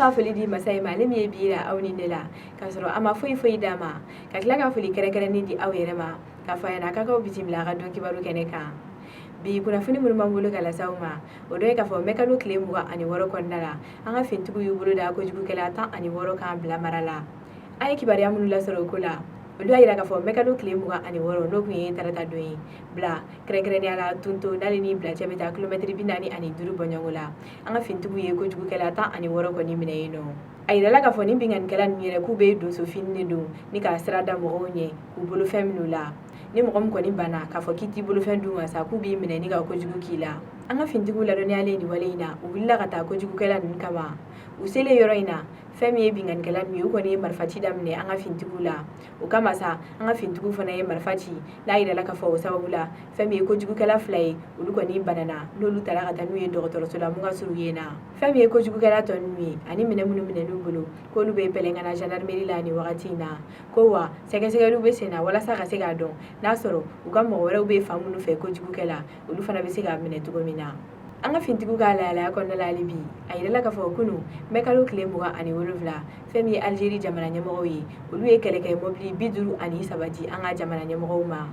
ka foli di masa in ma, ale min ye bi yira aw ni ne la k'a sɔrɔ a ma foyi foyi d'a ma, ka tila ka foli kɛrɛnkɛrɛnnen di aw yɛrɛ ma, k'a fɔ a ɲɛna k'a k'aw bisimila a ka don kibaru kɛnɛ kan. Bi kunnafoni minnu b'an bolo ka lase aw ma, o dɔ ye k'a fɔ mɛkalo tile 26 kɔnɔna la, an ka finitigiw y'u bolo da kojugukɛla 16 kan bila mara la. An ye kibaruya minnu lasɔrɔ o ko la, olu y'a yira k'a fɔ mɛkalo tile 26, n'o tun ye tarata don ye, bila kɛrɛnkɛrɛnnenya la Tunto n'ale ni bila cɛ bɛ taa kilomɛtiri 45 bɔɲɔgɔn la, an ka finitigiw ye kojugukɛla 16 kɔni minɛ yen nɔ. A yirala k'a fɔ ni binkannikɛla ninnu yɛrɛ, k'u bɛ donsofini de don ni ka sira da mɔgɔw ɲɛ k'u bolofɛn minɛ u la. Ni mɔgɔ min kɔni banna k'a fɔ k'i t'i bolofɛn d'u ma sa, k'u b'i minɛ ni ka kojugu k'i la. An ka finitigiw ladɔnniyalen nin wale in na, u wulila ka taa kojugukɛla ninnu kama. U selen yɔrɔ in na, fɛn min ye binkannikɛla ninnu ye, u kɔni ye marifa ci daminɛ an ka finitigiw la. O kama sa, an ka finitigiw fana ye marifa ci, n'a yirala k'a fɔ o sababu la, fɛn min ye kojugukɛla fila ye, olu kɔni banana, n'olu taara ka taa n'u ye dɔgɔtɔrɔso la mun ka surun yen na. Fɛn min ye kojugukɛla tɔ ninnu ye ani minɛn minnu minɛn'u bolo, k'olu bɛ Pɛlɛngana gendarmerie la nin wagati in na, ko wa sɛgɛsɛgɛliw bɛ sen na walasa ka se k'a dɔn n'a sɔrɔ u ka mɔgɔ wɛrɛw bɛ fan minnu fɛ kojugukɛ la, olu fana bɛ se ka minɛ cogo min na. An ka finitigiw ka lahalaya kɔnɔna la hali bi, a yirala k'a fɔ kunu mɛkalo tile 27, fɛn min ye Algérie jamana ɲɛmɔgɔw ye, olu ye kɛlɛkɛ mɔbili 53 di an ka jamana ɲɛmɔgɔw ma.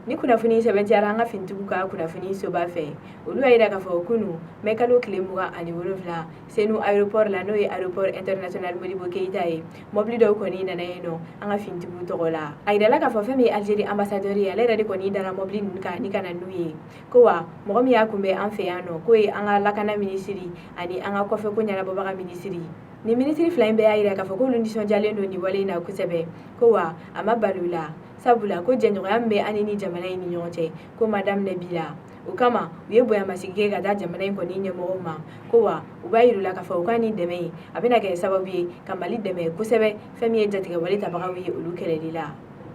Ni kunnafoni sɛbɛntiyara an ka finitigiw ka kunnafoni soba fɛ, olu y'a yira k'a fɔ kunu mɛkalo tile 27, Senu aéroport la, n'o ye aéroport international Modibo Keyita ye, mɔbili dɔw kɔni nana yen nɔ an ka finitigiw tɔgɔ la. A yirala k'a fɔ fɛn min ye Algérie ambassadeur ye, ale yɛrɛ de kɔni dara mɔbili ninnu kan ni ka na n'u ye, ko wa mɔgɔ min y'a kunbɛn an fɛ yan nɔ, k'o ye an ka lakana minisiri ani an ka kɔfɛ ko ɲɛnabɔbaga minisiri. Ni minisiri fila in bɛɛ y'a yira k'a fɔ k'olu nisɔndiyalen don nin wale in na kosɛbɛ, ko wa a ma bali u la, sabula ko jɛɲɔgɔnya min bɛ an ni jamana in ni ɲɔgɔn cɛ, ko ma daminɛ bi la. O kama, u ye bonyamasigi kɛ ka taa jamana in kɔni ɲɛmɔgɔw ma, ko wa u b'a yir'u la k'a fɔ u ka nin dɛmɛ in, a bɛna kɛ sababu ye ka Mali dɛmɛ kosɛbɛ, fɛn min ye jatigɛwale tabagaw ye, olu kɛlɛli la.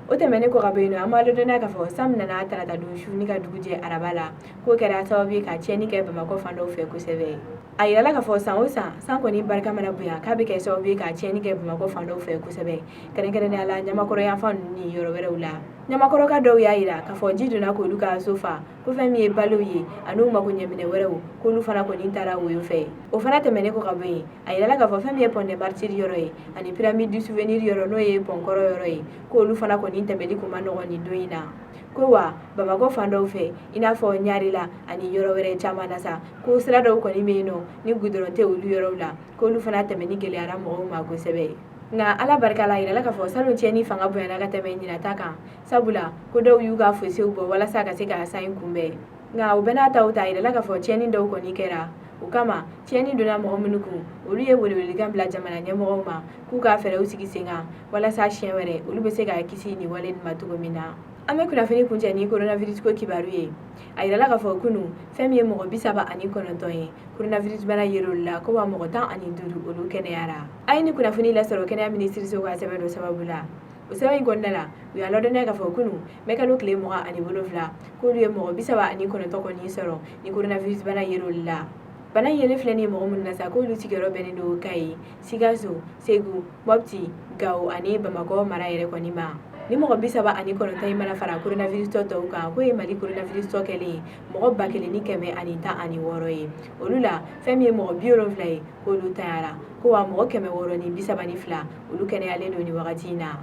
O tɛmɛnen kɔ ka bɔ yen nɔ, an b'a ladɔnniya k'a fɔ san min nana tarata don su ni ka dugu jɛ araba la, k'o kɛra sababu ye ka tiɲɛni kɛ Bamakɔ fan dɔw fɛ kosɛbɛ. A yirala k'a fɔ san o san, san kɔni barika mana bonya, k'a bɛ kɛ sababu ye ka tiɲɛni kɛ Bamakɔ fan dɔw fɛ kosɛbɛ, kɛrɛnkɛrɛnnenya la Ɲamakɔrɔ yanfan ninnu ni yɔrɔ wɛrɛw la. Ɲamakɔrɔka dɔw y'a yira k'a fɔ ji donna k'olu ka so fa, ko fɛn min ye balow ye ani u mako ɲɛminɛ wɛrɛw, k'olu fana kɔni taara woyo fɛ. O fana tɛmɛnen kɔ ka bɔ yen, a yirala k'a fɔ fɛn min ye pont des Martyrs yɔrɔ ye ani pyramide du souvenir yɔrɔ, n'o ye pont kɔrɔ yɔrɔ ye, k'olu fana kɔni tɛmɛli kun ma nɔgɔn nin don in na. Ko wa Bamakɔ fan dɔw fɛ, i n'a fɔ Ɲarela ani yɔrɔ wɛrɛ caman na sa, ko sira dɔw kɔni bɛ yen nɔ ni gudɔrɔn tɛ olu yɔrɔw la, k'olu fana tɛmɛni gɛlɛyara mɔgɔw ma kosɛbɛ. Nka Ala barika la, a yirala k'a fɔ salon tiɲɛni fanga bonyana ka tɛmɛ ɲinata kan, sabula ko dɔw y'u ka fosew bɔ walasa ka se ka san in kunbɛn. Nka o bɛɛ n'a taw ta, a yirala k'a fɔ tiɲɛni dɔw kɔni kɛra. O kama, tiɲɛni donna mɔgɔ minnu kun, olu ye welewelekan bila jamana ɲɛmɔgɔw ma k'u ka fɛɛrɛw sigi sen kan walasa siɲɛ wɛrɛ olu bɛ se ka kisi nin wale nin ma cogo min na. An bɛ kunnafoni kuncɛ ni coronavirus ko kibaru ye. A yirala k'a fɔ kunu, fɛn min ye mɔgɔ 39 ye, coronavirus bana yer'olu la, ko wa mɔgɔ 15, olu kɛnɛyara. A ye ni kunnafoni lasɔrɔ kɛnɛya minisiriso ka sɛbɛn dɔ sababu la. O sɛbɛn in kɔnɔna la, u y'a ladɔnniya k'a fɔ kunu mɛkalo tile 27, k'olu ye mɔgɔ 39 kɔni sɔrɔ ni coronavirus bana yer'olu la. Bana in yelen filɛ nin ye mɔgɔ minnu na sa, k'olu sigiyɔrɔ bɛnnen don Kayi, Sikaso, Segu, Mɔpti, Gawo ani Bamakɔ mara yɛrɛ kɔni ma. Ni mɔgɔ 39 in mana fara coronavirus tɔ tɔw kan, k'o ye Mali coronavirus tɔ kɛlen ye mɔgɔ 1116 ye. Olu la, fɛn min ye mɔgɔ 70 ye, k'olu tanyara, ko wa mɔgɔ 632, olu kɛnɛyalen don nin wagati in na.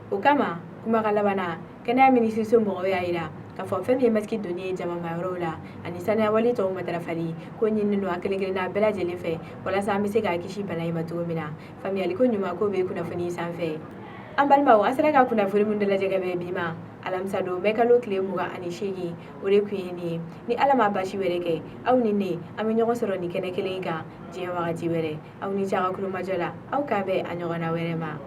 O kama, kumakan laban na, kɛnɛya minisiriso mɔgɔw y'a yira k'a fɔ fɛn min ye masiki donni ye jamamayɔrɔw la ani sanuyawale tɔw matarafali, ko ɲininen don an kelen kelenna bɛɛ lajɛlen fɛ walasa an bɛ se k'a kisi bana in ma cogo min na. Faamuyaliko ɲuman ko bɛ kunnafoni sanfɛ. An balimaw, an sera ka kunnafoni minnu dalajɛ ka bɛn bi ma, alamisa don mɛkalo tile 28, o de tun ye nin ye. Ni Ala ma basi wɛrɛ kɛ, aw ni ne, an bɛ ɲɔgɔn sɔrɔ nin kɛnɛ kelen in kan diɲɛ wagati wɛrɛ. Aw ni ce a ka kulomajɔ la. Aw k'an bɛn a ɲɔgɔnna wɛrɛ ma.